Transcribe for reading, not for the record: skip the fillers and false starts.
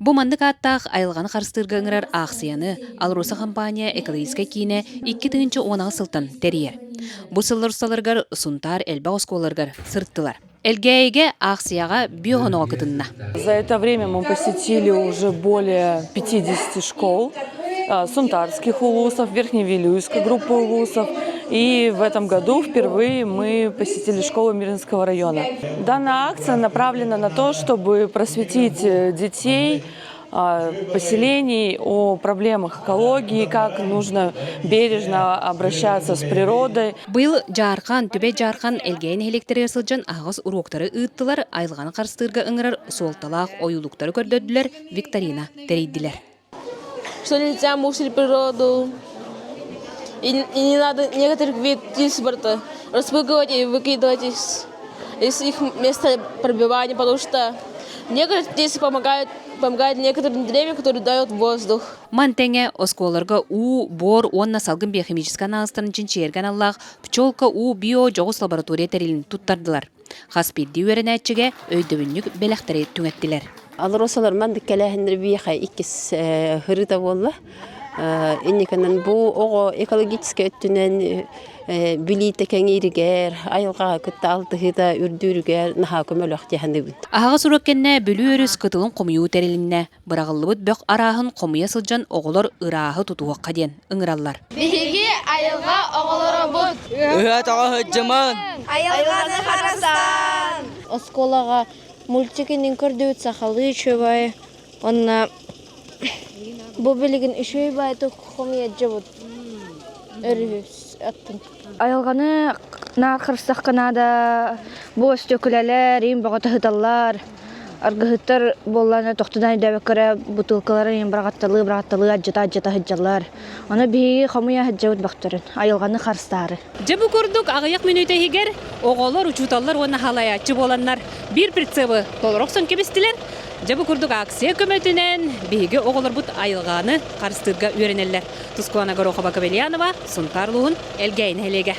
Бу маннык ааттаах айылҕаны харыстыырга ыҥырар аахсыйаны АЛРОСА хампаанньа экологическай киинэ 2018 сылтан тэрийэр. Бу сыллар усталарыгар Сунтаар элбэх оскуолаларыгар сырыттылар. Элгээйигэ аахсыйаҕа биохоноҕо кытынна. За это время мы посетили уже более 50 школ, сунтарских улусов, Верхневилюйской группы улусов. И в этом году впервые мы посетили школу Мирнинского района. Данная акция направлена на то, чтобы просветить детей поселений о проблемах экологии, как нужно бережно обращаться с природой. Быйыл Дьаархан, Түбэ Дьаархан Элгээйи нэһилиэктэригэр сылдьан аһаҕас уруоктары ыыттылар, айылҕаны харыстыырга ыҥырар суолталаах ойуулуктары көрдөрдүлэр, викторина тэрийдилэр. Что нельзя мусорить природу, и не надо некоторых вид птиц распугивать и выкидывать из их места пребывания, потому что некоторые птицы помогают некоторым деревьям, которые дают воздух. Ман тэҥэ оскуолаларга уу, буор уонна салгын биохимическай анаалыстарын чинчийэргэ аналлаах «Пчелка уу био дьоҕус лаборатория тэрилин туттардылар. Хас биирдии үөрэнээччигэ өйдөбүнньүк бэлэхтэри түҥэттилэр. Алросалар маннык кэлээһиннэр биэхэ иккис ырыта буолла. Инникинэн бу оҕо экологическай өттүнэн билиитэ кэҥииригэр, айылҕаҕа кытта алтыһыыта үрдүүрүгэр наһаа көмөлөөх дии саныыбын. Аһаҕас уруок кэннэ Бүлүү өрүс кытылын хомуйуу тэрилиннэ. Быраҕыллыбыт бөх арааһын хомуйа сылдьан оҕолор ырааһы тутуһуохха диэн ыҥыраллар. Биһиги айылҕа оҕолоробут. Ыһа тоҕо сылдьыман. Айылҕаны харыстаан. Оскуолаҕа мультик иннин көрдүбүт сахалыы үчүгэй уонна бу билигин үчүгэй баайдык хомуйадьыбыт өрүһү аттын. Айылҕаны наар харыстахха наада, бу өстүөкүлэлэр иин бөҕөтө сыталлар, аргыһыттар буоллаҕына тохтотон өйдөөбөккө эрэ бутылкаларын иин быраҕатталыы-быраҕатталыы алдьата-алдьата сылдьаллар. Ону биһиги хомуйа сылдьабыт бөхтөрүн, айылҕаны харыстаары. Дьэ бу курдук аҕыйах мүнүүтэ иһигэр оҕолор, учууталлар уонна халайааччы буоланнар биир прицебы толоро охсон кэбистилэр. Дьэ бу курдук акция көмөтүнэн биһиги оҕолорбут айылҕаны харыстыырга үөрэнэллэр. Тускулана Горохова-Кобельянова, Сунтаар улууһун Элгээйи нэһилиэгэ.